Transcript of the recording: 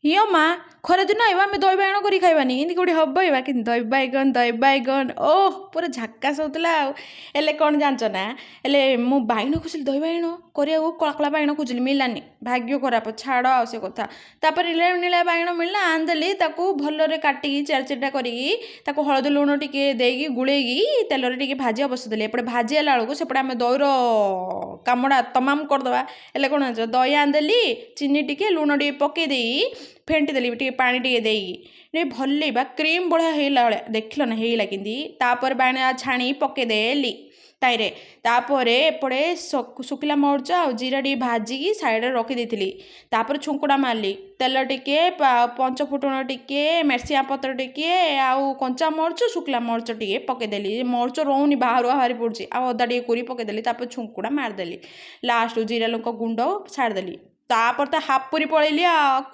ଇଅ ମା, ଖରାଦିନ ଆଇବ, ଆମେ ଦହି ବାଇଗଣ କରି ଖାଇବାନି? ଏମିତି କେଉଁଠି ହବ ଏବା? କିନ୍ତୁ ଦହି ବାଇଗଣ, ଦହି ବାଇଗଣ ଓହ, ପୁରା ଝାକାସ ହେଉଥିଲା। ଆଉ ହେଲେ କ'ଣ ଜାଣିଛ ନା, ହେଲେ ମୁଁ ବାଇଗଣ ଖୋଜିଲି, ଦହି ବାଇଗଣ କରିବାକୁ କଳା କଳା ବାଇଗଣ ଖୋଜିଲି, ମିଳିଲାନି। ଭାଗ୍ୟ ଖରାପ, ଛାଡ଼ ଆଉ ସେ କଥା। ତାପରେ ନୀଳିଆ ନୀଳିଆ ବାଇଗଣ ମିଳିଲା, ଆଣିଦେଲି। ତାକୁ ଭଲରେ କାଟିକି ଚାରି ଚାରିଟା କରିକି, ତାକୁ ହଳଦୀ ଲୁଣ ଟିକେ ଦେଇକି ଗୁଳେଇକି ତେଲରେ ଟିକେ ଭାଜିବା ବସେଇଦେଲି। ଏପଟେ ଭାଜି ହେଲା ବେଳକୁ ସେପଟେ ଆମେ ଦହିର କାମଟା ତମାମ କରିଦେବା। ହେଲେ କ'ଣ ଜାଣିଛ? ଦହି ଆଣିଦେଲି, ଚିନି ଟିକେ ଲୁଣ ଟିକେ ପକେଇ ଦେଇ ଫେଣ୍ଟି ଦେଲି ଟିକେ ପାଣି ଟିକେ ଦେଇକି, ଭଲ ବା କ୍ରିମ୍ ଭଳିଆ ହେଇଲା ଭଳିଆ ଦେଖିଲ ନା ହେଇଲା କେମିତି? ତାପରେ ବାଇଗଣ ଛାଣି ପକେଇଦେଲି ତାହିଁରେ। ତାପରେ ଏପଟେ ଶୁଖିଲା ମରିଚ ଆଉ ଜିରା ଟିକେ ଭାଜିକି ସାଇଡ଼ରେ ରଖିଦେଇଥିଲି। ତାପରେ ଛୁଙ୍କଟା ମାରିଲି, ତେଲ ଟିକେ, ପଞ୍ଚ ଫୁଟଣ ଟିକେ, ମେର୍ସିଆ ପତ୍ର ଟିକେ, ଆଉ କଞ୍ଚା ମରିଚ, ଶୁଖିଲା ମରିଚ ଟିକେ ପକେଇଦେଲି। ମରିଚ ରହୁନି, ବାହାରୁଆ ବାହାରି ପଡ଼ୁଛି। ଆଉ ଅଦା ଟିକେ କୋରି ପକେଇଦେଲି। ତାପରେ ଛୁଙ୍କଟା ମାରିଦେଲି, ଲାଷ୍ଟକୁ ଜିରା ଲଙ୍କା ଗୁଣ୍ଡ ଛାଡ଼ିଦେଲି। ତାପରେ ତ ହାପୁରି ପଳେଇଲି ଆଉ।